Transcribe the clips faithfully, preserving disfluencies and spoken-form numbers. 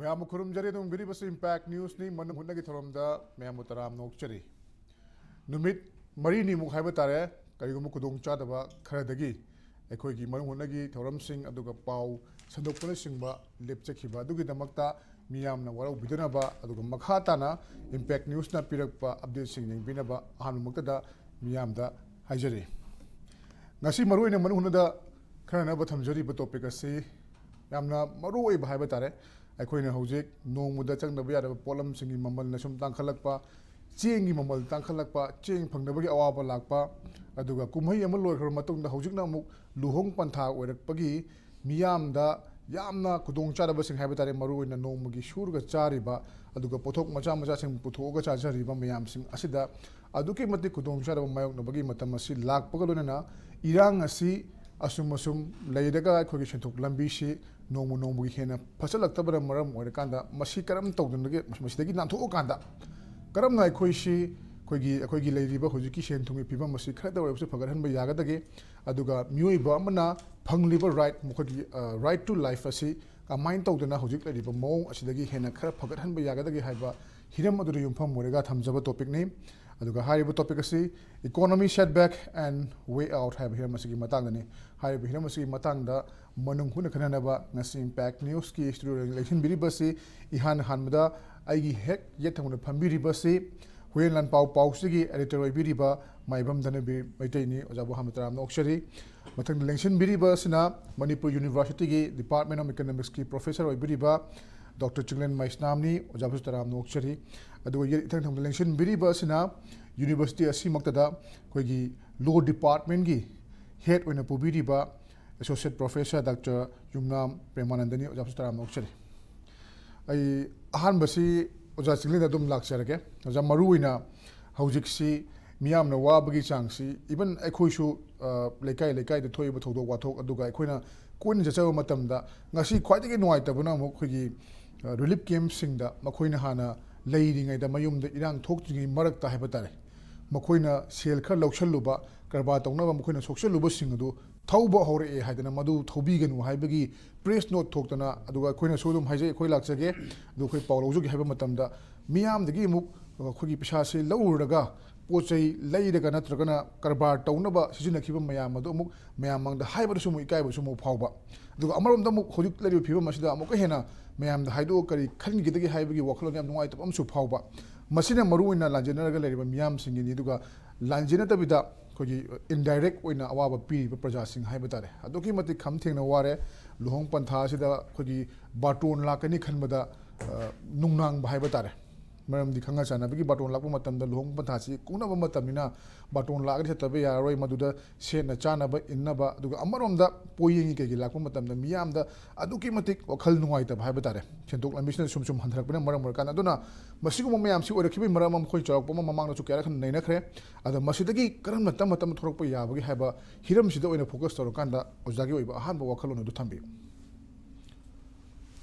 ꯃꯌꯥꯝꯕꯨ ꯈꯨꯔꯨꯝꯖꯔꯤ꯫ ꯑꯗꯨꯝ ꯕꯤꯔꯤꯕꯁꯤ Impact Newsꯅꯤ꯫ ꯃꯅꯨꯡ ꯍꯨꯠꯅꯒꯤ ꯊꯧꯔꯝꯗ ꯃꯌꯥꯝꯕꯨ ꯇꯔꯥꯝꯅ ꯑꯣꯛꯆꯔꯤ꯫ ꯅꯨꯃꯤꯠ ꯃꯔꯤꯅꯤꯃꯨꯛ ꯍꯥꯏꯕ ꯇꯥꯔꯦ, ꯀꯔꯤꯒꯨꯝꯕ ꯈꯨꯗꯣꯡꯆꯥꯗꯕ ꯈꯔꯗꯒꯤ ꯑꯩꯈꯣꯏꯒꯤ ꯃꯅꯨꯡ ꯍꯨꯠꯅꯒꯤ ꯊꯧꯔꯝꯁꯤꯡ, ꯑꯗꯨꯒ ꯄꯥꯎ ꯁꯟꯗꯣꯛꯄꯅꯆꯤꯡꯕ ꯂꯦꯞꯆꯈꯤꯕ ꯑꯗꯨꯒꯤꯗꯃꯛꯇ ꯃꯤꯌꯥꯝꯅ ꯋꯥꯔꯧꯕꯤꯗꯅꯕ, ꯑꯗꯨꯒ ꯃꯈꯥ ꯇꯥꯅ Impact Newsꯅ ꯄꯤꯔꯛꯄ updateꯁꯤꯡ ꯌꯦꯡꯕꯤꯅꯕ ꯑꯍꯥꯟꯕꯃꯛꯇꯗ ꯃꯤꯌꯥꯝꯗ ꯍꯥꯏꯖꯔꯤ꯫ ꯉꯁꯤ ꯃꯔꯨꯑꯣꯏꯅ ꯃꯅꯨꯡ ꯍꯨꯠꯅꯗ ꯈꯟꯅꯅꯕ ꯊꯝꯖꯔꯤꯕ topic ꯑꯁꯤ ꯌꯥꯝꯅ ꯃꯔꯨ ꯑꯣꯏꯕ ꯍꯥꯏꯕ ꯇꯥꯔꯦ꯫ ꯑꯩꯈꯣꯏꯅ ꯍꯧꯖꯤꯛ ꯅꯣꯡꯃꯗ ꯆꯪꯗꯕ ꯌꯥꯗꯕ ꯄꯣꯠꯂꯝꯁꯤꯡꯒꯤ ꯃꯃꯜꯅ ꯁꯨꯝ ꯇꯥꯡꯈꯠꯂꯛꯄ, ꯆꯦꯡꯒꯤ ꯃꯃꯜ ꯇꯥꯡꯈꯠꯂꯛꯄ, ꯆꯦꯡ ꯐꯪꯗꯕꯒꯤ ꯑꯋꯥꯕ ꯂꯥꯛꯄ, ꯑꯗꯨꯒ ꯀꯨꯝꯍꯩ ꯑꯃ ꯂꯣꯏꯈ꯭ꯔꯕ ꯃꯇꯨꯡꯗ ꯍꯧꯖꯤꯛꯅ ꯑꯃꯨꯛ ꯂꯨꯍꯣꯡ ꯄꯟꯊꯥ ꯑꯣꯏꯔꯛꯄꯒꯤ ꯃꯤꯌꯥꯝꯗ ꯌꯥꯝꯅ ꯈꯨꯗꯣꯡꯆꯥꯗꯕꯁꯤꯡ ꯍꯥꯏꯕ ꯇꯥꯔꯦ, ꯃꯔꯨꯑꯣꯏꯅ ꯅꯣꯡꯃꯒꯤ ꯁꯨꯔꯒ ꯆꯥꯔꯤꯕ, ꯑꯗꯨꯒ ꯄꯣꯠꯊꯣꯛ ꯃꯆꯥ ꯃꯆꯥꯁꯤꯡ ꯄꯨꯊꯣꯛꯑꯒ ꯆꯥꯖꯔꯤꯕ ꯃꯌꯥꯝꯁꯤꯡ ꯑꯁꯤꯗ ꯑꯗꯨꯛꯀꯤ ꯃꯇꯤꯛ ꯈꯨꯗꯣꯡꯆꯥꯗꯕ ꯃꯥꯌꯣꯛꯅꯕꯒꯤ ꯃꯇꯝ ꯑꯁꯤ ꯂꯥꯛꯄꯒ ꯂꯣꯏꯅꯅ ꯏꯔꯥꯡ ꯑꯁꯤ ꯑꯁꯨꯝ ꯑꯁꯨꯝ ꯂꯩꯔꯒ ꯑꯩꯈꯣꯏꯒꯤ ꯁꯦꯟꯊꯣꯛ ꯂꯝꯕꯤꯁꯤ ꯅꯣꯡꯃ ꯅꯣꯡꯃꯒꯤ ꯍꯦꯟꯅ ꯐꯆꯜꯂꯛꯇꯕꯅ ꯃꯔꯝ ꯑꯣꯏꯔꯀꯥꯟꯗ ꯃꯁꯤ ꯀꯔꯝ ꯇꯧꯗꯅꯒꯦ, ꯃꯁꯤꯗꯒꯤ ꯅꯥꯟꯊꯣꯛꯑꯀꯥꯟꯗ ꯀꯔꯝꯅ ꯑꯩꯈꯣꯏꯁꯤ, ꯑꯩꯈꯣꯏꯒꯤ, ꯑꯩꯈꯣꯏꯒꯤ ꯂꯩꯔꯤꯕ ꯍꯧꯖꯤꯛꯀꯤ ꯁꯦꯟ ꯊꯨꯝꯒꯤ ꯐꯤꯕꯝ ꯑꯁꯤ ꯈꯔꯇ ꯑꯣꯏꯔꯕꯁꯨ ꯐꯒꯠꯍꯟꯕ ꯌꯥꯒꯗꯒꯦ? ꯑꯗꯨꯒ ꯃꯤꯑꯣꯏꯕ ꯑꯃꯅ ꯐꯪꯂꯤꯕ right, ꯃꯈꯣꯏꯒꯤ, ꯑ, right to life ꯑꯁꯤ ꯀꯃꯥꯏꯅ ꯇꯧꯗꯅ ꯍꯧꯖꯤꯛ ꯂꯩꯔꯤꯕ ꯃꯑꯣꯡ ꯑꯁꯤꯗꯒꯤ ꯍꯦꯟꯅ ꯈꯔ ꯐꯒꯠꯍꯟꯕ ꯌꯥꯒꯗꯒꯦ ꯍꯥꯏꯕ ꯍꯤꯔꯝ ꯑꯗꯨꯗ ꯌꯨꯝꯐꯝ ꯑꯣꯏꯔꯒ ꯊꯝꯖꯕ topicꯅꯤ꯫ ꯑꯗꯨꯒ ꯍꯥꯏꯔꯤꯕ topic ꯑꯁꯤ Economy Setback and Way Out ꯍꯥꯏꯕ ꯍꯤꯔꯝ ꯑꯁꯤꯒꯤ ꯃꯇꯥꯡꯗꯅꯤ꯫ ꯍꯥꯏꯔꯤꯕ ꯍꯤꯔꯝ ꯑꯁꯤꯒꯤ ꯃꯇꯥꯡꯗ ꯃꯅꯨꯡ ꯍꯨꯠꯅ ꯈꯟꯅꯅꯕ ꯉꯁꯤ Impact Newsꯀꯤ studioꯗ ꯂꯦꯡꯁꯤꯟꯕꯤꯔꯤꯕꯁꯤ ꯏꯍꯥꯟ ꯍꯥꯟꯕꯗ ꯑꯩꯒꯤ ꯍꯦꯛ ꯌꯦꯠ ꯊꯪꯕꯗ ꯐꯝꯕꯤꯔꯤꯕꯁꯤ ꯍꯨꯏꯌꯦꯟ ꯂꯥꯟꯄꯥꯎ ꯄꯥꯎꯆꯦꯒꯤ editor ꯑꯣꯏꯕꯤꯔꯤꯕ ꯃꯥꯏꯕꯝ ꯙꯅꯕꯤꯔ ꯃꯩꯇꯩꯅꯤ꯫ ꯑꯣꯖꯥꯕꯨ ꯑꯍꯥꯟꯕ ꯇꯔꯥꯝꯅ ꯑꯣꯛꯆꯔꯤ꯫ ꯃꯊꯪꯗ ꯂꯦꯡꯁꯤꯟꯕꯤꯔꯤꯕ ꯑꯁꯤꯅ Manipur Universityꯒꯤ Department of Economicsꯀꯤ professor ꯑꯣꯏꯕꯤꯔꯤꯕ Doctor Chinglen ꯃꯩꯁꯅꯥꯝꯅꯤ꯫ ꯑꯣꯖꯥꯕꯨꯁꯨ ꯇꯔꯥꯝꯅ ꯑꯣꯛꯆꯔꯤ꯫ ꯑꯗꯨꯒ ꯌꯦꯠ ꯏꯊꯪ ꯊꯪꯕꯗ ꯂꯦꯡꯁꯤꯟꯕꯤꯔꯤꯕ ꯑꯁꯤꯅ university ꯑꯁꯤꯃꯛꯇꯗ ꯑꯩꯈꯣꯏꯒꯤ law departmentꯀꯤ head ꯑꯣꯏꯅ ꯄꯨꯕꯤꯔꯤꯕ Associate Professor Doctor ꯌꯨꯝꯅꯥꯝ ꯄ꯭ꯔꯦꯃꯥꯅꯟꯗꯅꯤ꯫ ꯑꯣꯖꯥꯕꯨꯁꯨ ꯇꯔꯥꯝꯅ ꯑꯣꯛꯆꯔꯤ꯫ ꯑꯩ ꯑꯍꯥꯟꯕꯁꯤ ꯑꯣꯖꯥ ꯆꯤꯡꯂꯦꯟꯗ ꯑꯗꯨꯝ ꯂꯥꯛꯆꯔꯒꯦ꯫ ꯑꯣꯖꯥ, ꯃꯔꯨꯑꯣꯏꯅ ꯍꯧꯖꯤꯛꯁꯤ ꯃꯤꯌꯥꯝꯅ ꯋꯥꯕꯒꯤ ꯆꯥꯡꯁꯤ, even ꯑꯩꯈꯣꯏꯁꯨ, ꯑ, ꯂꯩꯀꯥꯏ ꯂꯩꯀꯥꯏꯗ ꯊꯣꯛꯏꯕ ꯊꯧꯗꯣꯛ ꯋꯥꯊꯣꯛ, ꯑꯗꯨꯒ ꯑꯩꯈꯣꯏꯅ ꯀꯣꯏꯅ ꯆꯠꯆꯕ ꯃꯇꯝꯗ ꯉꯁꯤ ꯈ꯭ꯋꯥꯏꯗꯒꯤ ꯅꯨꯡꯉꯥꯏꯇꯕꯅ ꯑꯃꯨꯛ ꯑꯩꯈꯣꯏꯒꯤ, ꯑ, relief campꯁꯤꯡꯗ ꯃꯈꯣꯏꯅ ꯍꯥꯟꯅ ꯂꯩꯔꯤꯉꯩꯗ, ꯃꯌꯨꯝꯗ ꯏꯔꯥꯡ ꯊꯣꯛꯇ꯭ꯔꯤꯉꯩ ꯃꯔꯛꯇ ꯍꯥꯏꯕ ꯇꯥꯔꯦ, ꯃꯈꯣꯏꯅ ꯁꯦꯜ ꯈꯔ ꯂꯧꯁꯜꯂꯨꯕ, ꯀꯔꯕꯥꯔ ꯇꯧꯅꯕ ꯃꯈꯣꯏꯅ ꯁꯣꯛꯆꯜꯂꯨꯕꯁꯤꯡ ꯑꯗꯨ ꯊꯧꯕ ꯍꯧꯔꯛꯑꯦ ꯍꯥꯏꯗꯅ ꯃꯗꯨ ꯊꯧꯕꯤꯒꯅꯨ ꯍꯥꯏꯕꯒꯤ ꯄ꯭ꯔꯦꯁ ꯅꯣꯠ ꯊꯣꯛꯇꯅ, ꯑꯗꯨꯒ ꯑꯩꯈꯣꯏꯅꯁꯨ ꯑꯗꯨꯝ ꯍꯥꯏꯖꯩ, ꯑꯩꯈꯣꯏ ꯂꯥꯛꯆꯒꯦ, ꯑꯗꯨ ꯑꯩꯈꯣꯏ ꯄꯥꯎ ꯂꯧꯖꯒꯦ ꯍꯥꯏꯕ ꯃꯇꯝꯗ ꯃꯤꯌꯥꯝꯗꯒꯤ ꯑꯃꯨꯛ ꯑꯩꯈꯣꯏꯒꯤ ꯄꯩꯁꯥꯁꯦ ꯂꯧꯔꯨꯔꯒ ꯄꯣꯠ ꯆꯩ ꯂꯩꯔꯒ ꯅꯠꯇ꯭ꯔꯒꯅ ꯀꯔꯕꯥꯔ ꯇꯧꯅꯕ ꯁꯤꯖꯤꯟꯅꯈꯤꯕ ꯃꯌꯥꯝ ꯑꯗꯨ ꯑꯃꯨꯛ ꯃꯌꯥꯝ ꯃꯥꯡꯗ ꯍꯥꯏꯕꯗꯁꯨ ꯑꯃꯨꯛ ꯏꯀꯥꯏꯕꯁꯨ ꯑꯃꯨꯛ ꯐꯥꯎꯕ꯫ ꯑꯗꯨꯒ ꯑꯃꯔꯣꯝꯗ ꯑꯃꯨꯛ ꯍꯧꯖꯤꯛ ꯂꯩꯔꯤꯕ ꯐꯤꯕꯝ ꯑꯁꯤꯗ ꯑꯃꯨꯛꯀ ꯍꯦꯟꯅ ꯃꯌꯥꯝꯗ ꯍꯥꯏꯗꯣꯛꯑꯒ ꯀꯔꯤ ꯈꯟꯈꯤꯗꯒꯦ ꯍꯥꯏꯕꯒꯤ ꯋꯥꯈꯜꯂꯣꯟ ꯌꯥꯝ ꯅꯨꯡꯉꯥꯏꯇꯕ ꯑꯃꯁꯨ ꯐꯥꯎꯕ꯫ ꯃꯁꯤꯅ ꯃꯔꯨꯑꯣꯏꯅ ꯂꯥꯟꯖꯦꯟꯅꯔꯒ ꯂꯩꯔꯤꯕ ꯃꯤꯌꯥꯝꯁꯤꯡꯒꯤꯅꯤ꯫ ꯑꯗꯨꯒ ꯂꯥꯟꯖꯦꯟꯅꯗꯕꯤꯗ ꯑꯩꯈꯣꯏꯒꯤ ꯏꯟꯗꯥꯏꯔꯦꯛ ꯑꯣꯏꯅ ꯑꯋꯥꯕ ꯄꯤꯔꯤꯕ ꯄ꯭ꯔꯖꯥꯁꯤꯡ ꯍꯥꯏꯕ ꯇꯥꯔꯦ꯫ ꯑꯗꯨꯛꯀꯤ ꯃꯇꯤꯛ ꯈꯝ ꯊꯦꯡꯅ ꯋꯥꯔꯦ꯫ ꯂꯨꯍꯣꯡ ꯄꯟꯊꯥ ꯑꯁꯤꯗ ꯑꯩꯈꯣꯏꯒꯤ ꯕꯥꯔꯇꯣꯟ ꯂꯥꯛꯀꯅꯤ ꯈꯟꯕꯗ, ꯑ, ꯅꯨꯡꯅꯥꯡꯕ ꯍꯥꯏꯕ ꯇꯥꯔꯦ꯫ ꯃꯔꯝꯗꯤ ꯈꯪꯅ ꯆꯥꯟꯅꯕꯒꯤ ꯕꯥꯔꯇꯣꯟ ꯂꯥꯛꯄ ꯃꯇꯝꯗ ꯂꯨꯍꯣꯡ ꯄꯟꯊꯥꯁꯤ ꯀꯨꯡꯅꯕ ꯃꯇꯝꯅꯤꯅ ꯕꯥꯔꯇꯣꯟ ꯂꯥꯛꯑꯒꯗꯤ ꯆꯠꯇꯕ ꯌꯥꯔꯔꯣꯏ꯫ ꯃꯗꯨꯗ ꯁꯦꯠꯅ ꯆꯥꯅꯕ, ꯏꯟꯅꯕ, ꯑꯗꯨꯒ ꯑꯃꯔꯣꯝꯗ ꯄꯣꯌꯦꯡꯒꯤ ꯀꯩꯒꯤ ꯂꯥꯛꯄ ꯃꯇꯝꯗ ꯃꯤꯌꯥꯝꯗ ꯑꯗꯨꯛꯀꯤ ꯃꯇꯤꯛ ꯋꯥꯈꯜ ꯅꯨꯡꯉꯥꯏꯇꯕ ꯍꯥꯏꯕ ꯇꯥꯔꯦ꯫ ꯁꯦꯟꯊꯣꯛ ꯂꯝꯕꯤꯁꯤꯅ ꯁꯨꯝ ꯁꯨꯝ ꯍꯟꯊꯔꯛꯄꯅ ꯃꯔꯝ ꯑꯣꯏꯔꯀꯥꯟꯗ꯫ ꯑꯗꯨꯅ ꯃꯁꯤꯒꯨꯝꯕ ꯃꯌꯥꯝꯁꯤ ꯑꯣꯏꯔꯛꯈꯤꯕꯒꯤ ꯃꯔꯝ ꯑꯃ ꯑꯩꯈꯣꯏ ꯆꯥꯎꯔꯥꯛꯄ ꯑꯃ ꯃꯃꯥꯡꯗꯁꯨ ꯀꯌꯥꯔꯛ ꯍꯟꯅ ꯅꯩꯅꯈ꯭ꯔꯦ꯫ ꯑꯗꯣ ꯃꯁꯤꯗꯒꯤ ꯀꯔꯝꯅ ꯇꯞꯅ ꯇꯞꯅ ꯊꯣꯛꯂꯛꯄ ꯌꯥꯕꯒꯦ ꯍꯥꯏꯕ ꯍꯤꯔꯝꯁꯤꯗ ꯑꯣꯏꯅ ꯐꯣꯀꯁ ꯇꯧꯔꯀꯥꯟꯗ ꯑꯣꯖꯥꯒꯤ ꯑꯣꯏꯕ ꯑꯍꯥꯟꯕ ꯋꯥꯈꯜꯂꯣꯟ ꯑꯗꯨ ꯊꯝꯕꯤꯌꯨ꯫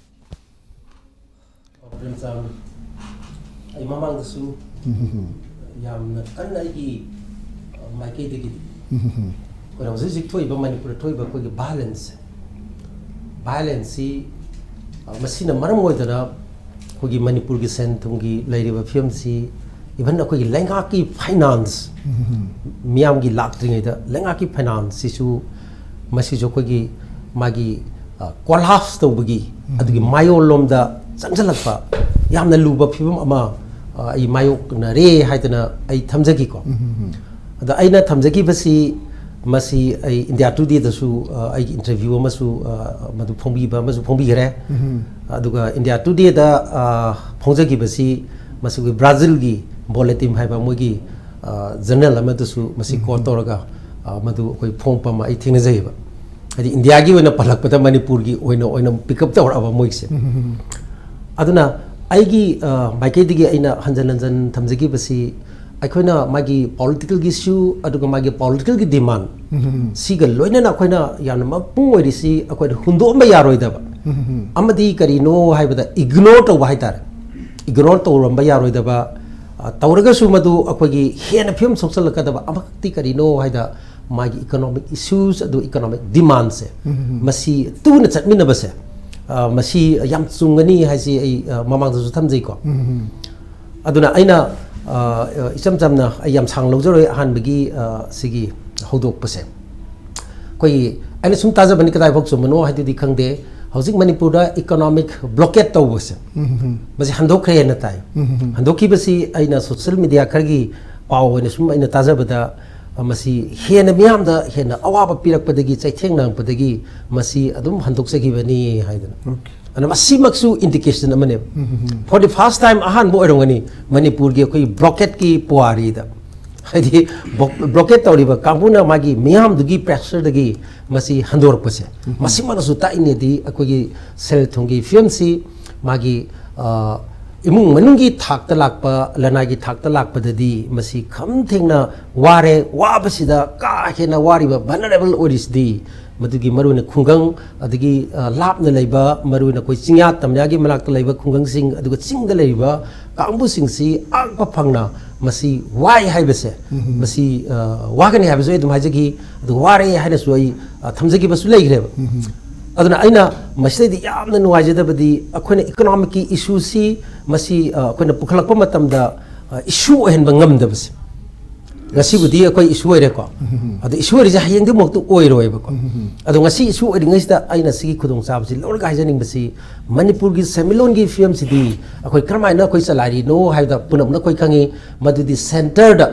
ꯄ꯭ꯔꯦꯝꯆꯥꯟ, ꯑꯩ ꯃꯃꯥꯡꯗꯁꯨ ꯌꯥꯝꯅ ꯀꯟꯅ ꯑꯩꯒꯤ, ꯑ, ꯃꯥꯏꯀꯩꯗꯒꯤꯗꯤ ꯑꯩꯈꯣꯏꯅ ꯍꯧꯖꯤꯛ ꯍꯧꯖꯤꯛ ꯊꯣꯛꯏꯕ ꯃꯅꯤꯄꯨꯔꯗ ꯊꯣꯛꯏꯕ ꯑꯩꯈꯣꯏꯒꯤ ꯚꯥꯏꯂꯦꯟꯁꯁꯦ, ꯚꯥꯏꯂꯦꯟꯁꯁꯤ, ꯑ, ꯃꯁꯤꯅ ꯃꯔꯝ ꯑꯣꯏꯗꯅ ꯑꯩꯈꯣꯏꯒꯤ ꯃꯅꯤꯄꯨꯔꯒꯤ ꯁꯦꯟ ꯊꯨꯝꯒꯤ ꯂꯩꯔꯤꯕ ꯐꯤꯕꯝꯁꯤ, ꯏꯚꯟ ꯑꯩꯈꯣꯏꯒꯤ ꯂꯩꯉꯥꯛꯀꯤ ꯐꯥꯏꯅꯥꯟꯁ, ꯃꯤꯌꯥꯝꯒꯤ ꯂꯥꯛꯇ꯭ꯔꯤꯉꯩꯗ ꯂꯩꯉꯥꯛꯀꯤ ꯐꯥꯏꯅꯥꯟꯁꯁꯤꯁꯨ ꯃꯁꯤꯁꯨ ꯑꯩꯈꯣꯏꯒꯤ ꯃꯥꯒꯤ, ꯑ, ꯀꯣꯂꯥꯞꯁ ꯇꯧꯕꯒꯤ, ꯑꯗꯨꯒꯤ ꯃꯥꯌꯣꯜꯂꯣꯝꯗ ꯆꯪꯁꯤꯜꯂꯛꯄ ꯌꯥꯝꯅ ꯂꯨꯕ ꯐꯤꯕꯝ ꯑꯃ, ꯑ, ꯑꯩ ꯃꯥꯌꯣꯛꯅꯔꯦ ꯍꯥꯏꯗꯅ ꯑꯩ ꯊꯝꯖꯒꯦꯀꯣ꯫ ꯑꯗ ꯑꯩꯅ ꯊꯝꯖꯈꯤꯕꯁꯤ ꯃꯁꯤ ꯑꯩ ꯏꯟꯗꯤꯌꯥ ꯇꯨꯗꯦꯗꯁꯨ, ꯑ, ꯑꯩꯒꯤ ꯏꯟꯇꯔꯚ꯭ꯌꯨ ꯑꯃꯁꯨ, ꯑ, ꯃꯗꯨ ꯐꯣꯡꯕꯤꯕ ꯑꯃꯁꯨ ꯐꯣꯡꯕꯤꯈ꯭ꯔꯦ꯫ ꯑꯗꯨꯒ ꯏꯟꯗꯤꯌꯥ ꯇꯨꯗꯦꯗ, ꯑ, ꯐꯣꯡꯖꯈꯤꯕꯁꯤ ꯃꯁꯤꯒꯤ ꯕ꯭ꯔꯥꯖꯤꯜꯒꯤ ꯕꯣꯂꯦꯇꯤꯝ ꯍꯥꯏꯕ ꯃꯣꯏꯒꯤ, ꯑ, ꯖꯔꯅꯦꯜ ꯑꯃꯗꯁꯨ ꯃꯁꯤ ꯀꯣꯠ ꯇꯧꯔꯒ, ꯑ, ꯃꯗꯨ ꯑꯩꯈꯣꯏ ꯐꯣꯡꯕ ꯑꯃ ꯑꯩ ꯊꯦꯡꯅꯖꯩꯑꯕ꯫ ꯍꯥꯏꯗꯤ ꯏꯟꯗꯤꯌꯥꯒꯤ ꯑꯣꯏꯅ ꯄꯜꯂꯛꯄꯗ ꯃꯅꯤꯄꯨꯔꯒꯤ ꯑꯣꯏꯅ, ꯑꯣꯏꯅ ꯄꯤꯛ ꯑꯞ ꯇꯧꯔꯛꯑꯕ ꯃꯣꯏꯒꯤꯁꯦ꯫ ꯑꯗꯨꯅ ꯑꯩꯒꯤ, ꯑ, ꯃꯥꯏꯀꯩꯗꯒꯤ ꯑꯩꯅ ꯍꯟꯖꯟ ꯍꯟꯖꯟ ꯊꯝꯖꯈꯤꯕꯁꯤ ꯑꯩꯈꯣꯏꯅ ꯃꯥꯒꯤ ꯄꯣꯂꯤꯇꯤꯀꯦꯜꯒꯤ ꯏꯁꯨ ꯑꯗꯨꯒ ꯃꯥꯒꯤ ꯄꯣꯂꯤꯇꯤꯀꯦꯜꯒꯤ ꯗꯤꯃꯥꯟ ꯁꯤꯒ ꯂꯣꯏꯅꯅ ꯑꯩꯈꯣꯏꯅ ꯌꯥꯝꯅ ꯃꯄꯨꯡ ꯑꯣꯏꯔꯤꯁꯤ ꯑꯩꯈꯣꯏꯅ ꯍꯨꯟꯗꯣꯛꯑꯝꯕ ꯌꯥꯔꯣꯏꯗꯕ ꯑꯃꯗꯤ ꯀꯔꯤꯅꯣ ꯍꯥꯏꯕꯗ ꯏꯒꯅꯣꯔ ꯇꯧꯕ ꯍꯥꯏꯇꯥꯔꯦ꯫ ꯏꯒꯅꯣꯔ ꯇꯧꯔꯝꯕ ꯌꯥꯔꯣꯏꯗꯕ, ꯑ, ꯇꯧꯔꯒꯁꯨ ꯃꯗꯨ ꯑꯩꯈꯣꯏꯒꯤ ꯍꯦꯟꯅ ꯐꯤꯕꯝ ꯁꯣꯛꯆꯜꯂꯛꯀꯗꯕ ꯑꯃꯈꯛꯇꯤ ꯀꯔꯤꯅꯣ ꯍꯥꯏꯗ ꯃꯥꯒꯤ economic issues ꯑꯗꯨ economic demandꯁꯦ ꯎꯝ꯫ ꯃꯁꯤ ꯇꯨꯅ ꯆꯠꯃꯤꯟꯅꯕꯁꯦ, ꯑ, ꯃꯁꯤ ꯌꯥꯝ ꯆꯨꯝꯒꯅꯤ ꯍꯥꯏꯁꯤ ꯑꯩ, ꯑ, ꯃꯃꯥꯡꯗꯁꯨ ꯊꯝꯖꯩꯀꯣ꯫ ꯎꯝ꯫ ꯑꯗꯨꯅ ꯑꯩꯅ, ꯑ, ꯏꯆꯝ ꯆꯝꯅ ꯑꯩ ꯌꯥꯝ ꯁꯥꯡꯅ ꯂꯧꯖꯔꯣꯏ ꯑꯍꯥꯟꯕꯒꯤ, ꯑ, ꯁꯤꯒꯤ ꯍꯧꯗꯣꯛꯄꯁꯦ꯫ ꯑꯩꯈꯣꯏꯒꯤ ꯑꯩꯅ ꯁꯨꯝ ꯇꯥꯖꯕꯅꯤ, ꯀꯗꯥꯏꯐꯥꯎ ꯆꯨꯝꯕꯅꯣ ꯍꯥꯏꯗꯨꯗꯤ ꯈꯪꯗꯦ꯫ ꯍꯧꯖꯤꯛ ꯃꯅꯤꯄꯨꯔꯗ economic blockade ꯇꯧꯕꯁꯦ, ꯎꯝ꯫ ꯃꯁꯤ ꯍꯟꯗꯣꯛꯈ꯭ꯔꯦꯅ ꯇꯥꯏ꯫ ꯎꯝ꯫ ꯍꯟꯗꯣꯛꯈꯤꯕꯁꯤ ꯑꯩꯅ social media ꯈꯔꯒꯤ ꯄꯥꯎ ꯑꯣꯏꯅ ꯁꯨꯝ ꯑꯩꯅ ꯇꯥꯖꯕꯗ, ꯑ, ꯃꯁꯤ ꯍꯦꯟꯅ ꯃꯤꯌꯥꯝꯗ ꯍꯦꯟꯅ ꯑꯋꯥꯕ ꯄꯤꯔꯛꯄꯗꯒꯤ, ꯆꯩꯊꯦꯡ ꯅꯪꯉꯛꯄꯗꯒꯤ ꯃꯁꯤ ꯑꯗꯨꯝ ꯍꯟꯗꯣꯛꯆꯈꯤꯕꯅꯤ ꯍꯥꯏꯗꯅ꯫ ꯑꯣꯀꯦ꯫ ꯑꯗꯨꯅ ꯃꯁꯤꯃꯛꯁꯨ indication ꯑꯃꯅꯦꯕ꯫ ꯎꯝ, ꯎꯝ, ꯎꯝ꯫ For the first time ꯑꯍꯥꯟꯕ ꯑꯣꯏꯔꯝꯒꯅꯤ ꯃꯅꯤꯄꯨꯔꯒꯤ ꯑꯩꯈꯣꯏ blockade ꯀꯤ ꯄꯨꯋꯥꯔꯤꯗ꯫ ꯍꯥꯏꯗꯤ, ꯕ꯭ꯂꯣ-, blockade ꯇꯧꯔꯤꯕ ꯀꯥꯡꯕꯨꯅ ꯃꯥꯒꯤ ꯃꯤꯌꯥꯝꯗꯨꯒꯤ pressure ꯗꯒꯤ ꯃꯁꯤ ꯍꯟꯗꯣꯔꯛꯄꯁꯦ꯫ ꯎꯝ꯫ ꯃꯁꯤꯃꯛꯅꯁꯨ ꯇꯥꯛꯏꯅꯦꯗꯤ ꯑꯩꯈꯣꯏꯒꯤ ꯁꯦꯜ ꯊꯨꯝꯒꯤ ꯐꯤꯕꯝꯁꯤ ꯃꯥꯒꯤ, ꯑ, ꯏꯃꯨꯡ ꯃꯅꯨꯡꯒꯤ ꯊꯥꯛꯇ ꯂꯥꯛꯄ, ꯂꯅꯥꯏꯒꯤ ꯊꯥꯛꯇ ꯂꯥꯛꯄꯗꯗꯤ ꯃꯁꯤ ꯈꯝ ꯊꯦꯡꯅ ꯋꯥꯔꯦ, ꯋꯥꯕꯁꯤꯗ ꯀꯥ ꯍꯦꯟꯅ ꯋꯥꯔꯤꯕ vulnerable ꯑꯣꯏꯔꯤꯁꯤꯗꯤ ꯃꯗꯨꯒꯤ ꯃꯔꯨꯑꯣꯏꯅ ꯈꯨꯡꯒꯪ, ꯑꯗꯒꯤ, ꯑ, ꯂꯥꯞꯅ ꯂꯩꯕ, ꯃꯔꯨꯑꯣꯏꯅ ꯑꯩꯈꯣꯏ ꯆꯤꯡꯌꯥ ꯇꯝꯌꯥꯒꯤ ꯃꯅꯥꯛꯇ ꯂꯩꯕ ꯈꯨꯡꯒꯪꯁꯤꯡ, ꯑꯗꯨꯒ ꯆꯤꯡꯗ ꯂꯩꯔꯤꯕ ꯀꯥꯡꯕꯨꯁꯤꯡꯁꯤ ꯑꯉꯛꯄ ꯐꯪꯅ ꯃꯁꯤ ꯋꯥꯏ ꯍꯥꯏꯕꯁꯦ, ꯎꯝ꯫ ꯃꯁꯤ, ꯑ, ꯋꯥꯒꯅꯤ ꯍꯥꯏꯕꯁꯨ ꯑꯩ ꯑꯗꯨꯝ ꯍꯥꯏꯖꯈꯤ, ꯑꯗꯨꯒ ꯋꯥꯔꯦ ꯍꯥꯏꯅꯁꯨ ꯑꯩ, ꯑ, ꯊꯝꯖꯈꯤꯕꯁꯨ ꯂꯩꯈ꯭ꯔꯦꯕ꯫ ꯎꯝ꯫ ꯑꯗꯨꯅ ꯑꯩꯅ ꯃꯁꯤꯗꯩꯗꯤ ꯌꯥꯝꯅ ꯅꯨꯡꯉꯥꯏꯖꯗꯕꯗꯤ ꯑꯩꯈꯣꯏꯅ economic ꯀꯤ issue ꯁꯤ ꯃꯁꯤ, ꯑ, ꯑꯩꯈꯣꯏꯅ ꯄꯨꯈꯠꯂꯛꯄ ꯃꯇꯝꯗ, ꯑ, issue ꯑꯣꯏꯍꯟꯕ ꯉꯝꯗꯕꯁꯦ꯫ ꯉꯁꯤꯕꯨꯗꯤ ꯑꯩꯈꯣꯏ issue ꯑꯣꯏꯔꯦꯀꯣ꯫ ꯎꯝ꯫ ꯑꯗꯣ issue ꯑꯣꯏꯔꯤꯁꯦ ꯍꯌꯦꯡꯗꯤ ꯑꯃꯨꯛꯇ ꯑꯣꯏꯔꯣꯏꯕꯀꯣ꯫ ꯎꯝ꯫ ꯑꯗꯣ ꯉꯁꯤ issue ꯑꯣꯏꯔꯤꯉꯩꯁꯤꯗ ꯑꯩꯅ ꯁꯤꯒꯤ ꯈꯨꯗꯣꯡꯆꯥꯕꯁꯤ ꯂꯧꯔꯒ ꯍꯥꯏꯖꯅꯤꯡꯕꯁꯤ, ꯃꯅꯤꯄꯨꯔꯒꯤ ꯁꯦꯟꯃꯤꯠꯂꯣꯟꯒꯤ ꯐꯤꯕꯝꯁꯤꯗꯤ ꯑꯩꯈꯣꯏ ꯀꯔꯝꯍꯥꯏꯅ ꯑꯩꯈꯣꯏ ꯆꯂꯥꯏꯔꯤꯅꯣ ꯍꯥꯏꯕꯗ ꯄꯨꯝꯅꯃꯛꯅ ꯑꯩꯈꯣꯏ ꯈꯪꯉꯤ, ꯃꯗꯨꯗꯤ centre ꯗ,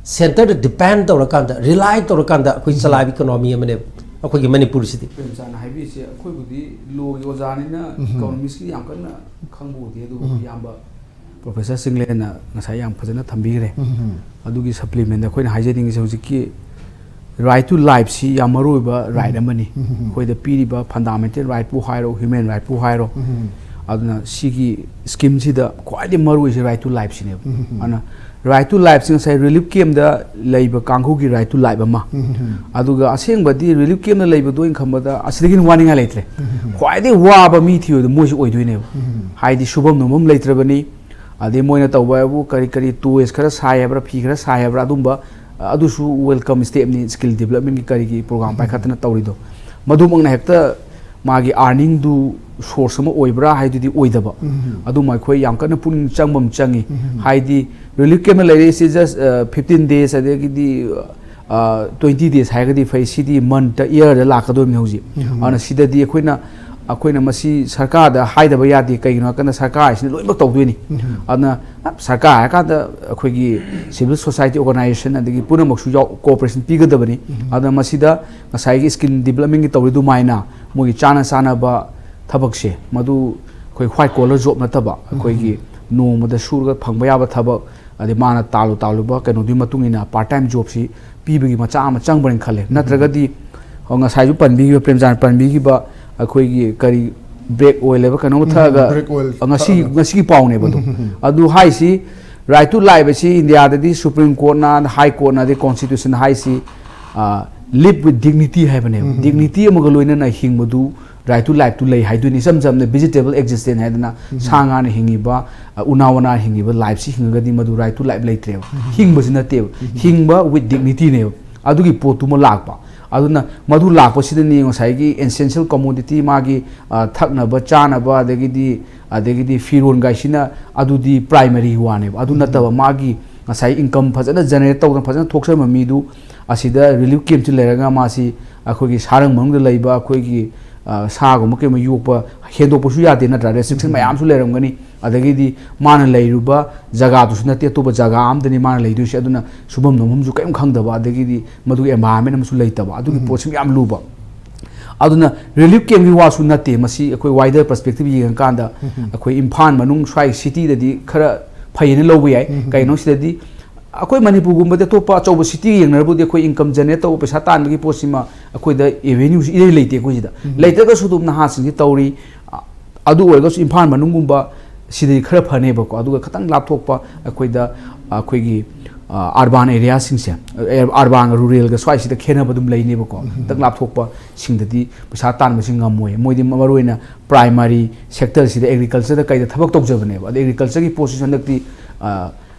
centre ꯗ depend ꯇꯧꯔꯀꯥꯟꯗ, rely ꯇꯧꯔꯀꯥꯟꯗ ꯑꯩꯈꯣꯏ ꯎꯝ꯫ ꯆꯂꯥꯏꯕ economy ꯑꯃꯅꯦꯕ ꯑꯩꯈꯣꯏꯒꯤ ꯃꯅꯤꯄꯨꯔꯁꯤꯗꯤ꯫ ꯄ꯭ꯔꯦꯝꯆꯥꯟꯅ ꯍꯥꯏꯕꯤꯔꯤꯁꯦ ꯑꯩꯈꯣꯏꯕꯨꯗꯤ law ꯒꯤ ꯑꯣꯖꯥꯅꯤꯅ ꯎꯝ꯫ Economics ꯀꯤ ꯌꯥꯝ ꯀꯟꯅ ꯈꯪꯕ ꯑꯣꯏꯗꯦ, ꯑꯗꯨꯕꯨ ꯎꯝ꯫ ꯏꯌꯥꯝꯕ Professor ꯆꯤꯡꯂꯦꯟꯅ ꯉꯁꯥꯏ ꯌꯥꯝ ꯐꯖꯅ ꯊꯝꯕꯤꯈ꯭ꯔꯦ꯫ ꯎꯝ꯫ ꯑꯗꯨꯒꯤ supplement ꯑꯩꯈꯣꯏꯅ ꯍꯥꯏꯖꯅꯤꯡꯉꯤꯁꯦ ꯍꯧꯖꯤꯛꯀꯤ right to life ꯁꯤ ꯌꯥꯝ ꯃꯔꯨ ꯑꯣꯏꯕ right ꯎꯝ꯫ ꯑꯃꯅꯤ꯫ ꯎꯝ꯫ ꯑꯩꯈꯣꯏꯗ ꯄꯤꯔꯤꯕ fundamental right ꯄꯨ ꯍꯥꯏꯔꯣ, human right ꯄꯨ ꯍꯥꯏꯔꯣ꯫ ꯎꯝ꯫ ꯑꯗꯨꯅ ꯁꯤꯒꯤ scheme ꯁꯤꯗ ꯈ꯭ꯋꯥꯏꯗꯒꯤ ꯃꯔꯨ ꯑꯣꯏꯁꯦ right to life ꯁꯤꯅꯦꯕ꯫ ꯎꯝ꯫ ꯑꯗꯨꯅ right to life ꯁꯤ ꯉꯁꯥꯏ relief camp ꯇ ꯂꯩꯕ ꯀꯥꯡꯕꯨꯒꯤ right to life ꯑꯃ꯫ ꯎꯝ꯫ ꯑꯗꯨꯒ ꯑꯁꯦꯡꯕꯗꯤ relief camp ꯇ ꯂꯩꯕꯗꯣ ꯑꯩꯅ ꯈꯟꯕꯗ ꯑꯁꯤꯗꯒꯤ ꯍꯦꯟꯅ ꯋꯥꯅꯤꯡꯉꯥꯏ ꯂꯩꯇ꯭ꯔꯦ꯫ ꯎꯝ꯫ ꯈ꯭ꯋꯥꯏꯗꯒꯤ ꯋꯥꯕ ꯃꯤ ꯊꯤꯕꯗꯣ ꯃꯣꯏꯁꯨ ꯑꯣꯏꯗꯣꯏꯅꯦꯕ꯫ ꯎꯝ꯫ ꯍꯥꯏꯗꯤ ꯁꯨꯐꯝ ꯅꯣꯝꯐꯝ ꯂꯩꯇ꯭ꯔꯕꯅꯤ, ꯑꯗꯩ ꯃꯣꯏꯅ ꯇꯧꯕ ꯍꯥꯏꯕꯨ ꯀꯔꯤ ꯀꯔꯤ toys ꯈꯔ ꯁꯥꯏ ꯍꯥꯏꯕ꯭ꯔꯥ, ꯐꯤ ꯈꯔ ꯁꯥꯏ ꯍꯥꯏꯕ꯭ꯔꯥ, ꯑꯗꯨꯝꯕ ꯑꯗꯨꯁꯨ welcome stepꯅꯤ, skill developmentꯀꯤ ꯀꯔꯤꯒꯤ program ꯄꯥꯏꯈꯠꯇꯅ ꯇꯧꯔꯤꯗꯣ꯫ ꯃꯗꯨꯃꯛꯅ ꯍꯦꯛꯇ ꯃꯥꯒꯤ earningꯗꯨ source ꯑꯃ ꯑꯣꯏꯕ꯭ꯔꯥ ꯍꯥꯏꯗꯨꯗꯤ ꯑꯣꯏꯗꯕ꯫ ꯑꯗꯨꯃ ꯑꯩꯈꯣꯏ ꯌꯥꯝ ꯀꯟꯅ ꯄꯨꯛꯅꯤꯡ ꯆꯪꯕ ꯑꯃ ꯆꯪꯉꯤ꯫ ꯍꯥꯏꯗꯤ relief campꯅ ꯂꯩꯔꯛꯏꯁꯤ just fifteen days, ꯑꯗꯒꯤꯗꯤ twenty days ꯍꯥꯏꯔꯒꯗꯤ ꯐꯩ, ꯁꯤꯗꯤ monthꯇ, yearꯗ ꯂꯥꯛꯀꯗꯣꯏꯅꯤ ꯍꯧꯖꯤꯛ꯫ ꯑꯗꯨꯅ ꯁꯤꯗꯗꯤ ꯑꯩꯈꯣꯏꯅ ꯑꯩꯈꯣꯏꯅ ꯃꯁꯤ ꯁꯔꯀꯥꯔꯗ ꯍꯥꯏꯗꯕ ꯌꯥꯗꯦ꯫ ꯀꯩꯒꯤꯅꯣ ꯍꯥꯏꯔꯀꯥꯟꯗ ꯁꯔꯀꯥꯔ ꯍꯥꯏꯁꯤꯅ ꯂꯣꯏꯅꯃꯛ ꯇꯧꯗꯣꯏꯅꯤ꯫ ꯑꯗꯨꯅ ꯁꯔꯀꯥꯔ ꯍꯥꯏꯔꯀꯥꯟꯗ ꯑꯩꯈꯣꯏꯒꯤ civil society organization ꯑꯗꯒꯤ ꯄꯨꯝꯅꯃꯛꯁꯨ ꯌꯥꯎ cooperation ꯄꯤꯒꯗꯕꯅꯤ꯫ ꯑꯗꯨꯅ ꯃꯁꯤꯗ ꯉꯁꯥꯏꯒꯤ skill developmentꯀꯤ ꯇꯧꯔꯤ ꯑꯗꯨꯃꯥꯏꯅ ꯃꯣꯏꯒꯤ ꯆꯥꯅ ꯆꯥꯅꯕ ꯊꯕꯛꯁꯦ, ꯃꯗꯨ ꯑꯩꯈꯣꯏ white collar job ꯅꯠꯇꯕ, ꯑꯩꯈꯣꯏꯒꯤ ꯅꯣꯡꯃꯗ ꯁꯨꯔꯒ ꯐꯪꯕ ꯌꯥꯕ ꯊꯕꯛ, ꯑꯗꯩ ꯃꯥꯅ ꯇꯥꯜꯂꯨ ꯇꯥꯜꯂꯨꯕ ꯀꯩꯅꯣꯗꯨꯒꯤ ꯃꯇꯨꯡ ꯏꯟꯅ part time jobꯁꯤ ꯄꯤꯕꯒꯤ ꯃꯆꯥꯛ ꯑꯃ ꯆꯪꯕ꯭ꯔꯅ ꯈꯜꯂꯦ꯫ ꯅꯠꯇ꯭ꯔꯒꯗꯤ, ꯑꯣ, ꯉꯁꯥꯏꯁꯨ ꯄꯟꯕꯤꯈꯤꯕ, ꯄ꯭ꯔꯦꯝꯆꯥꯟ ꯄꯟꯕꯤꯈꯤꯕ, ꯑꯩꯈꯣꯏꯒꯤ ꯀꯔꯤ black oil ꯍꯥꯏꯕ ꯀꯩꯅꯣꯝ ꯊꯛꯑꯒ black oil ꯉꯁꯤꯒꯤ ꯊꯛꯑꯒ꯫ ꯉꯁꯤꯒꯤ ꯄꯥꯎꯅꯦꯕ ꯑꯗꯣ꯫ ꯑꯗꯨ ꯍꯥꯏꯁꯤ, right to life ꯑꯁꯤ ꯏꯟꯗꯤꯌꯥꯗꯗꯤ Supreme Courtꯅ, High Courtꯅ, ꯑꯗꯩ Constitution ꯍꯥꯏꯁꯤ, live with dignity ꯍꯥꯏꯕꯅꯦꯕ꯫ Dignity ꯑꯃꯒ ꯂꯣꯏꯅꯅ ꯍꯤꯡꯕꯗꯨ right to lifeꯇꯨ ꯂꯩ ꯍꯥꯏꯗꯣꯏꯅꯤ꯫ ꯏꯆꯝ ꯆꯝꯅ vegetable existence ꯍꯥꯏꯗꯅ ꯁꯥ ꯉꯥꯅ ꯍꯤꯡꯉꯤꯕ, ꯑ, ꯎꯅꯥ ꯋꯥꯅꯥ ꯍꯤꯡꯉꯤꯕ lifeꯁꯤ ꯍꯤꯡꯉꯒꯗꯤ ꯃꯗꯨ right to life ꯂꯩꯇ꯭ꯔꯦꯕ꯫ ꯍꯤꯡꯕꯁꯤ ꯅꯠꯇꯦꯕ꯫ ꯍꯤꯡꯕ with dignityꯅꯦꯕ꯫ ꯑꯗꯨꯒꯤ ꯄꯣꯠꯇꯨꯃ ꯂꯥꯛꯄ꯫ ꯑꯗꯨꯅ ꯃꯗꯨ ꯂꯥꯛꯄꯁꯤꯗꯅꯤ ꯉꯁꯥꯏꯒꯤ essential commodity, ꯃꯥꯒꯤ, ꯑ, ꯊꯛꯅꯕ, ꯆꯥꯅꯕ, ꯑꯗꯒꯤꯗꯤ, ꯑꯗꯒꯤꯗꯤ ꯐꯤꯔꯣꯟꯒꯥꯏꯁꯤꯅ ꯑꯗꯨꯗꯤ primary ꯋꯥꯅꯦꯕ꯫ ꯑꯗꯨ ꯅꯠꯇꯕ ꯃꯥꯒꯤ ꯉꯁꯥꯏ income ꯐꯖꯅ generate ꯇꯧꯗꯅ ꯐꯖꯅ ꯊꯣꯛꯆꯔꯝꯕ ꯃꯤꯗꯨ ꯑꯁꯤꯗ relief campꯁꯤ ꯂꯩꯔꯒ ꯃꯥꯁꯤ ꯑꯩꯈꯣꯏꯒꯤ ꯁꯥꯔꯪ ꯃꯅꯨꯡꯗ ꯂꯩꯕ ꯑꯩꯈꯣꯏꯒꯤ, ꯑ, ꯁꯥꯒꯨꯝꯕ ꯀꯩꯒꯨꯝꯕ ꯌꯣꯛꯄ ꯍꯦꯟꯗꯣꯛꯄꯁꯨ ꯌꯥꯗꯦ ꯅꯠꯇ꯭ꯔꯥ? Restriction ꯃꯌꯥꯝꯁꯨ ꯂꯩꯔꯝꯒꯅꯤ꯫ ꯑꯗꯒꯤꯗꯤ ꯃꯥꯅ ꯂꯩꯔꯨꯕ ꯖꯒꯥꯗꯨꯁꯨ ꯅꯠꯇꯦ, ꯑꯇꯣꯞꯄ ꯖꯒꯥ ꯑꯃꯗꯅꯤ ꯃꯥꯅ ꯂꯩꯗꯣꯏꯁꯦ꯫ ꯑꯗꯨꯅ ꯁꯨꯐꯝ ꯅꯣꯝꯐꯝꯁꯨ ꯀꯔꯤꯝ ꯈꯪꯗꯕ, ꯑꯗꯒꯤꯗꯤ ꯃꯗꯨꯒꯤ environment ꯑꯃꯁꯨ ꯂꯩꯇꯕ, ꯑꯗꯨꯒꯤ ꯄꯣꯠꯁꯤ ꯌꯥꯝ ꯂꯨꯕ꯫ ꯑꯗꯨꯅ relief campꯀꯤ ꯋꯥꯁꯨ ꯅꯠꯇꯦ, ꯃꯁꯤ ꯑꯩꯈꯣꯏ wider perspective ꯌꯦꯡꯉꯀꯥꯟꯗ ꯑꯩꯈꯣꯏ ꯏꯝꯐꯥꯜ ꯃꯅꯨꯡ ꯁ꯭ꯋꯥꯏ cityꯗꯗꯤ ꯈꯔ ꯐꯩꯌꯦꯅ ꯂꯧꯕ ꯌꯥꯏ꯫ ꯀꯩꯅꯣ ꯁꯤꯗꯗꯤ ꯑꯩꯈꯣꯏ ꯃꯅꯤꯄꯨꯔꯒꯨꯝꯕꯗꯤ ꯑꯇꯣꯞꯄ ꯑꯆꯧꯕ cityꯒ ꯌꯦꯡꯅꯔꯕꯨꯗꯤ ꯑꯩꯈꯣꯏ income generate ꯇꯧꯕ, ꯄꯩꯁꯥ ꯇꯥꯟꯕꯒꯤ ꯄꯣꯠꯁꯤꯃ ꯑꯩꯈꯣꯏꯗ avenueꯁꯤ ꯏꯔꯩ ꯂꯩꯇꯦ ꯑꯩꯈꯣꯏ ꯁꯤꯗ꯫ ꯂꯩꯇ꯭ꯔꯒꯁꯨ ꯑꯗꯨꯝ ꯅꯍꯥꯁꯤꯡꯁꯤ ꯇꯧꯔꯤ꯫ ꯑ-, ꯑꯗꯨ ꯑꯣꯏꯔꯒꯁꯨ ꯏꯝꯐꯥꯜ ꯃꯅꯨꯡꯒꯨꯝꯕ ꯁꯤꯗꯗꯤ ꯈꯔ ꯐꯅꯦꯕꯀꯣ꯫ ꯑꯗꯨꯒ ꯈꯤꯇꯪ ꯂꯥꯞꯊꯣꯛꯄ ꯑꯩꯈꯣꯏꯗ, ꯑ, ꯑꯩꯈꯣꯏꯒꯤ, ꯑ, urban areaꯁꯤꯡꯁꯦ, ꯑ, urbanꯒ ruralꯒ ꯁ꯭ꯋꯥꯏꯁꯤꯗ ꯈꯦꯠꯅꯕ ꯑꯗꯨꯝ ꯂꯩꯅꯦꯕꯀꯣ꯫ ꯈꯤꯇꯪ ꯂꯥꯞꯊꯣꯛꯄꯁꯤꯡꯗꯗꯤ ꯄꯩꯁꯥ ꯇꯥꯟꯕꯁꯤ ꯉꯝꯃꯣꯏ꯫ ꯃꯣꯏꯗꯤ ꯃꯔꯨꯑꯣꯏꯅ primary sectorꯁꯤꯗ, agricultureꯗ ꯀꯩꯗ ꯊꯕꯛ ꯇꯧꯖꯕꯅꯦꯕ꯫ ꯑꯗ agricultureꯒꯤ ꯄꯣꯠꯁꯤꯁꯨ ꯍꯟꯗꯛꯇꯤ, ꯑ,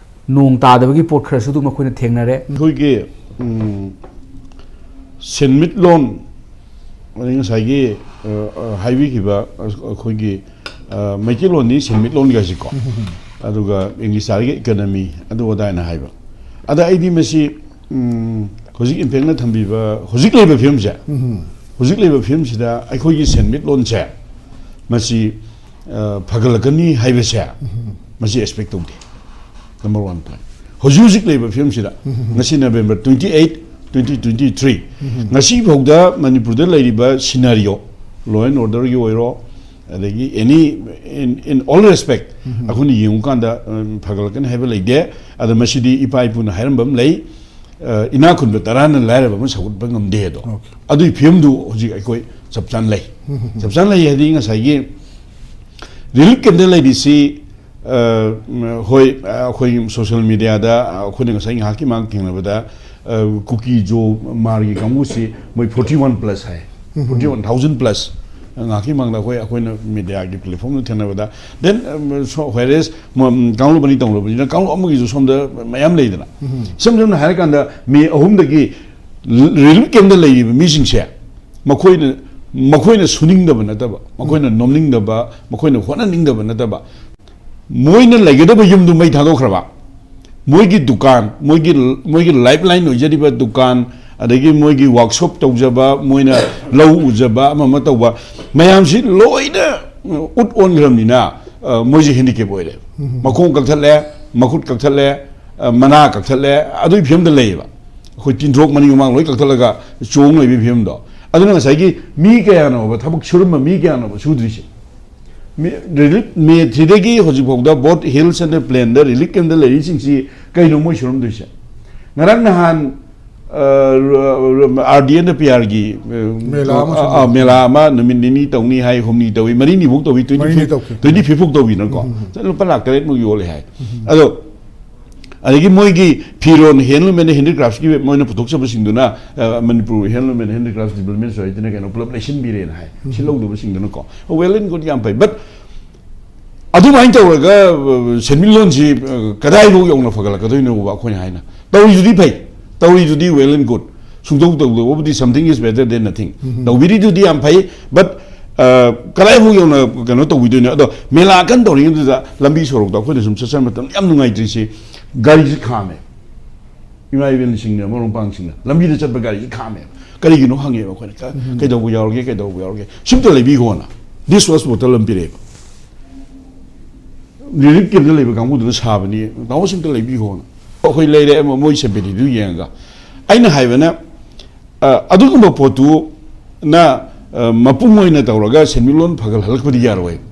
ꯅꯣꯡ ꯇꯥꯗꯕꯒꯤ ꯄꯣꯠ ꯈꯔꯁꯨ ꯑꯗꯨꯝ ꯑꯩꯈꯣꯏꯅ ꯊꯦꯡꯅꯔꯦ꯫ ꯑꯩꯈꯣꯏꯒꯤ ꯎꯝ, ꯁꯦꯟꯃꯤꯠꯂꯣꯟ, ꯑꯗꯩ ꯉꯁꯥꯏꯒꯤ ꯑ, ꯑ, ꯍꯥꯏꯕꯤꯈꯤꯕ ꯑꯩꯈꯣꯏꯒꯤ ꯑ, ꯃꯩꯇꯩꯂꯣꯟꯗꯤ ꯁꯦꯟꯃꯤꯠꯂꯣꯟꯒꯁꯤꯀꯣ, ꯑꯗꯨꯒ ꯏꯪꯂꯤꯁ ꯇꯥꯔꯒ ꯏꯀꯅꯃꯤ, ꯑꯗꯨ ꯑꯗꯥꯏꯅ ꯍꯥꯏꯕ꯫ ꯑꯗ ꯑꯩꯗꯤ ꯃꯁꯤ ꯎꯝ, ꯍꯧꯖꯤꯛ ꯏꯝꯄꯦꯛꯅ ꯊꯝꯕꯤꯕ ꯍꯧꯖꯤꯛ ꯂꯩꯕ ꯐꯤꯕꯝꯁꯦ, ꯍꯧꯖꯤꯛ ꯂꯩꯕ ꯐꯤꯕꯝꯁꯤꯗ ꯑꯩꯈꯣꯏꯒꯤ ꯁꯦꯟꯃꯤꯠꯂꯣꯟꯁꯦ ꯃꯁꯤ ꯑ, ꯐꯒꯠꯂꯛꯀꯅꯤ ꯍꯥꯏꯕꯁꯦ ꯃꯁꯤ ꯑꯦꯛꯁꯄꯦꯛ ꯇꯧꯗꯦ꯫ Number one point. ꯍꯧꯖꯤꯛ ꯍꯧꯖꯤꯛ ꯂꯩꯕ ꯐꯤꯕꯝꯁꯤꯗ, ꯉꯁꯤ November twenty eight, twenty twenty three, ꯉꯁꯤ ꯐꯥꯎꯗ ꯃꯅꯤꯄꯨꯔꯗ ꯂꯩꯔꯤꯕ ꯁꯤꯅꯥꯔꯤꯑꯣ, ꯂꯣ ꯑꯦꯟ ꯑꯣꯔꯗꯔꯒꯤ ꯑꯣꯏꯔꯣ, ꯑꯗꯒꯤ ꯑꯦꯅꯤ, in, in all respect, ꯑꯩꯈꯣꯏꯅ ꯌꯦꯡꯉꯨꯀꯥꯟꯗ ꯎꯝ, ꯐꯒꯠꯂꯛꯀꯅꯤ ꯍꯥꯏꯕ ꯂꯩꯇꯦ꯫ ꯑꯗ ꯃꯁꯤꯗꯤ ꯏꯄꯥ ꯏꯄꯨꯅ ꯍꯥꯏꯔꯝꯕ ꯑꯃ ꯂꯩ, ꯑ, "ꯏꯅꯥꯛ ꯈꯨꯟꯕ ꯇꯔꯥꯅ ꯂꯥꯏꯔꯕ ꯑꯃ ꯁꯧꯒꯠꯄ ꯉꯝꯗꯦ" ꯑꯗꯣ꯫ ꯑꯗꯨꯒꯤ ꯐꯤꯕꯝꯗꯨ ꯍꯧꯖꯤꯛ ꯑꯩꯈꯣꯏ ꯆꯞ ꯆꯥꯅ ꯂꯩ꯫ ꯆꯞ ꯆꯥꯅ ꯂꯩ ꯍꯥꯏꯗꯤ ꯉꯁꯥꯏꯒꯤ ꯔꯤꯂꯤꯐ ꯀꯦꯝꯗ ꯂꯩꯔꯤꯁꯤ, ꯑ, ꯎꯝ, ꯍꯣꯏ, ꯑ, ꯑꯩꯈꯣꯏ ꯁꯣꯁꯤꯌꯦꯜ ꯃꯦꯗꯤꯌꯥꯗ, ꯑ, ꯑꯩꯈꯣꯏꯅ ꯉꯁꯥꯏ ꯉꯥꯏꯍꯥꯛꯀꯤ ꯃꯃꯥꯡ ꯊꯦꯡꯅꯕꯗ, ꯑ, ꯀꯨꯀꯤ ꯖꯣ ꯃꯥꯔꯒꯤ ꯀꯥꯡꯕꯨꯁꯤ ꯃꯣꯏ ꯐꯣꯔꯇꯤ ꯋꯥꯟ ꯄ꯭ꯂꯁ ꯍꯥꯏ, ꯐꯣꯔꯇꯤ ꯋꯥꯟ ꯊꯥꯎꯖꯟ ꯄ꯭ꯂꯁ꯫ ꯉꯥꯏꯍꯥꯛꯀꯤ ꯃꯃꯥꯡꯗ ꯑꯩꯈꯣꯏ, ꯑꯩꯈꯣꯏꯅ ꯃꯦꯗꯤꯌꯥꯒꯤ ꯄ꯭ꯂꯦꯠꯐꯣꯝꯗ ꯊꯦꯡꯅꯕꯗ, ꯗꯦꯟ ꯁꯣ ꯍ꯭ꯋꯦꯔꯦꯁ ꯀꯥꯡꯂꯨꯞ ꯑꯅꯤ ꯇꯧꯅꯕꯅꯤꯅ ꯀꯥꯡꯂꯨꯞ ꯑꯃꯒꯤꯁꯨ ꯁꯣꯝꯗ ꯃꯌꯥꯝ ꯂꯩꯗꯅ꯫ ꯏꯁꯝ ꯁꯝꯅ ꯍꯥꯏꯔꯀꯥꯟꯗ ꯃꯦ ꯑꯍꯨꯝꯗꯒꯤ ꯔꯤꯂꯤꯐ ꯀꯦꯝꯗ ꯂꯩꯔꯤꯕ ꯃꯤꯁꯤꯡꯁꯦ ꯃꯈꯣꯏꯅ, ꯃꯈꯣꯏꯅ ꯁꯨꯅꯤꯡꯗꯕ ꯅꯠꯇꯕ, ꯃꯈꯣꯏꯅ ꯅꯣꯝꯅꯤꯡꯗꯕ, ꯃꯈꯣꯏꯅ ꯍꯣꯠꯅꯅꯤꯡꯗꯕ ꯅꯠꯇꯕ, ꯃꯣꯏꯅ ꯂꯩꯒꯗꯕ ꯌꯨꯝꯗꯨ ꯃꯩ ꯊꯥꯗꯣꯛꯈ꯭ꯔꯕ, ꯃꯣꯏꯒꯤ ꯗꯨꯀꯥꯟ, ꯃꯣꯏꯒꯤ, ꯃꯣꯏꯒꯤ ꯂꯥꯏꯐ ꯂꯥꯏꯟ ꯑꯣꯏꯖꯔꯤꯕ ꯗꯨꯀꯥꯟ, ꯑꯗꯒꯤ ꯃꯣꯏꯒꯤ ꯋꯥꯛꯁꯣꯞ ꯇꯧꯖꯕ, ꯃꯣꯏꯅ ꯂꯧ ꯎꯖꯕ, ꯑꯃ ꯑꯃ ꯇꯧꯕ ꯃꯌꯥꯝꯁꯤ ꯂꯣꯏꯅ ꯎꯠ ꯑꯣꯟꯈ꯭ꯔꯕꯅꯤꯅ, ꯑ, ꯃꯣꯏꯁꯦ ꯍꯦꯟꯗꯤꯀꯦꯞ ꯑꯣꯏꯔꯦ꯫ ꯃꯈꯣꯡ ꯀꯛꯊꯠꯂꯦ, ꯃꯈꯨꯠ ꯀꯛꯊꯠꯂꯦ, ꯑ, ꯃꯅꯥ ꯀꯛꯊꯠꯂꯦ, ꯑꯗꯨꯒꯤ ꯐꯤꯕꯝꯗ ꯂꯩꯌꯦꯕ꯫ ꯑꯩꯈꯣꯏ ꯇꯤꯟꯊ꯭ꯔꯣꯛ ꯃꯅꯤꯡ ꯃꯃꯥꯡ ꯂꯣꯏ ꯀꯛꯊꯠꯂꯒ ꯆꯣꯡ ꯂꯩꯕꯒꯤ ꯐꯤꯕꯝꯗꯣ꯫ ꯑꯗꯨꯅ ꯉꯁꯥꯏꯒꯤ ꯃꯤ ꯀꯌꯥꯅꯣꯕ, ꯊꯕꯛ ꯁꯨꯔꯝꯕ ꯃꯤ ꯀꯌꯥꯅꯣꯕ ꯁꯨꯗ꯭ꯔꯤꯁꯦ? ꯃꯤ, ꯔꯤꯂꯤꯐ, ꯃꯦ ꯊ꯭ꯔꯤꯗꯒꯤ ꯍꯧꯖꯤꯛꯐꯥꯎꯗ ꯕꯣꯠ ꯍꯤꯜꯁ ꯑꯦꯟ ꯄ꯭ꯂꯦꯟꯗ ꯔꯤꯂꯤꯐ ꯀꯦꯝꯗ ꯂꯩꯔꯤꯁꯤꯡꯁꯤ ꯀꯩꯅꯣ ꯃꯣꯏ ꯁꯨꯔꯝꯗꯣꯏꯁꯦ? ꯉꯔꯥꯡ ꯅꯍꯥꯟ, ꯑ, ꯑꯥꯔ ꯗꯤ ꯑꯦꯟꯗ ꯄꯤ ꯑꯥꯔꯒꯤ, ꯑ, ꯃꯦꯂꯥ ꯑꯃ ꯑ, ꯁꯨꯝ ꯑ, ꯃꯦꯂꯥ ꯑꯃ ꯅꯨꯃꯤꯠ ꯅꯤꯅꯤ ꯇꯧꯅꯤ ꯍꯥꯏ, ꯍꯨꯝꯅꯤ ꯇꯧꯏ, ꯃꯔꯤꯅꯤꯐꯧ ꯇꯧꯏ, ꯇ꯭ꯋꯦꯟꯇꯤ ꯃꯔꯤꯅꯤ ꯐꯤꯐ, ꯇꯧꯈꯤ꯫ ꯇ꯭ꯋꯦꯟꯇꯤ ꯐꯤꯐ ꯐꯥꯎ ꯇꯧꯏꯅꯀꯣ꯫ ꯂꯨꯄꯥ ꯂꯥꯛ ꯇꯔꯦꯠꯃꯨꯛ ꯌꯣꯜꯂꯦ ꯍꯥꯏ꯫ ꯑꯗꯣ ꯑꯗꯒꯤ ꯃꯣꯏꯒꯤ ꯐꯤꯔꯣꯟ, ꯍꯦꯟꯂꯨꯝ ꯑꯦꯟ ꯍꯦꯟꯗꯤꯀ꯭ꯔꯥꯐꯀꯤ ꯃꯣꯏꯅ ꯄꯨꯊꯣꯛꯆꯕꯁꯤꯡꯗꯨꯅ, ꯑ, ꯃꯅꯤꯄꯨꯔ ꯍꯦꯟꯂꯨꯝ ꯑꯦꯟ ꯍꯦꯟꯗꯤꯀ꯭ꯔꯥꯐ ꯗꯤꯕꯂꯞꯃꯦꯟ ꯁꯣꯁꯥꯏꯇꯤꯅ ꯀꯩꯅꯣ ꯄꯨꯂꯞ ꯂꯩꯁꯤꯟꯕꯤꯔꯦꯅ ꯍꯥꯏ꯫ ꯁꯤꯜꯍꯧꯗꯕꯁꯤꯡꯗꯨꯅꯀꯣ꯫ ꯋꯦꯜ ꯑꯦꯟ ꯒꯨꯗ, ꯌꯥꯝ ꯐꯩ꯫ ꯕꯠ ꯑꯗꯨꯃꯥꯏꯅ ꯇꯧꯔꯒ ꯑ, ꯁꯦꯟꯃꯤꯠꯂꯣꯟꯁꯤ ꯑ, ꯀꯗꯥꯏꯐꯥꯎ ꯌꯧꯅ ꯐꯒꯠꯂꯛꯀꯗꯣꯏꯅꯣꯕ? ꯑꯩꯈꯣꯏꯅ ꯍꯥꯏꯅ ꯇꯧꯔꯤꯗꯨꯗꯤ ꯐꯩ, ꯇꯧꯔꯤꯗꯨꯗꯤ well and good, ꯁꯨꯡꯇꯧ ꯇꯧꯗꯕꯕꯨꯗꯤ something is better than nothing. ꯇꯧꯕꯤꯔꯤꯗꯨꯗꯤ ꯌꯥꯝ ꯐꯩ, but ꯀꯗꯥꯏꯐꯥꯎ ꯌꯧꯅ ꯀꯩꯅꯣ ꯇꯧꯕꯤꯗꯣꯏꯅꯣ? ꯑꯗꯣ ꯃꯦꯂꯥ ꯀꯟꯅ ꯇꯧꯔꯤꯉꯩꯗꯨꯗ ꯂꯝꯕꯤ ꯁꯣꯔꯣꯛꯇ ꯑꯩꯈꯣꯏꯅ ꯁꯨꯝ ꯆꯠꯆꯕ ꯃꯇꯝꯗ ꯌꯥꯝ ꯅꯨꯡꯉꯥꯏꯇ꯭ꯔꯤꯁꯤ, ꯒꯥꯔꯤꯁꯤ ꯈꯥꯝꯃꯦ, ꯏꯃꯥ ꯏꯕꯦꯟꯁꯤꯡꯅ, ꯃꯔꯨꯞ ꯃꯄꯥꯡꯁꯤꯡꯅ ꯂꯝꯕꯤꯗ ꯆꯠꯄ ꯒꯥꯔꯤꯁꯤ ꯈꯥꯝꯃꯦꯕ꯫ ꯀꯔꯤꯒꯤꯅꯣ ꯍꯪꯉꯦꯕ ꯑꯩꯈꯣꯏꯅ, "ꯀ- ꯀꯩꯗꯧꯕ ꯌꯥꯎꯔꯒꯦ, ꯀꯩꯗꯧꯕ ꯌꯥꯎꯔꯒꯦ?" "ꯁꯤꯝꯇ ꯂꯩꯕꯤꯈꯣꯅ." Dish wash bottle ꯑꯃ ꯄꯤꯔꯛꯑꯦꯕ, relief camp ꯇ ꯂꯩꯕ ꯀꯥꯡꯕꯨꯗꯨꯅ ꯁꯥꯕꯅꯤ, "ꯇꯥꯃꯣ, ꯁꯤꯝꯇ ꯂꯩꯕꯤꯈꯣꯅ"꯫ ꯑꯩꯈꯣꯏ ꯂꯩꯔꯦ, ꯃꯣꯏ sympathy ꯗꯨ ꯌꯦꯡꯉꯒ꯫ ꯑꯩꯅ ꯍꯥꯏꯕꯅ, ꯑ, ꯑꯗꯨꯒꯨꯝꯕ ꯄꯣꯠꯇꯨ ꯅ, ꯑ, ꯃꯄꯨꯡ ꯑꯣꯏꯅ ꯇꯧꯔꯒ ꯁꯦꯟꯃꯤꯠꯂꯣꯟ ꯐꯒꯠꯍꯜꯂꯛꯄꯗꯤ ꯌꯥꯔꯣꯏ꯫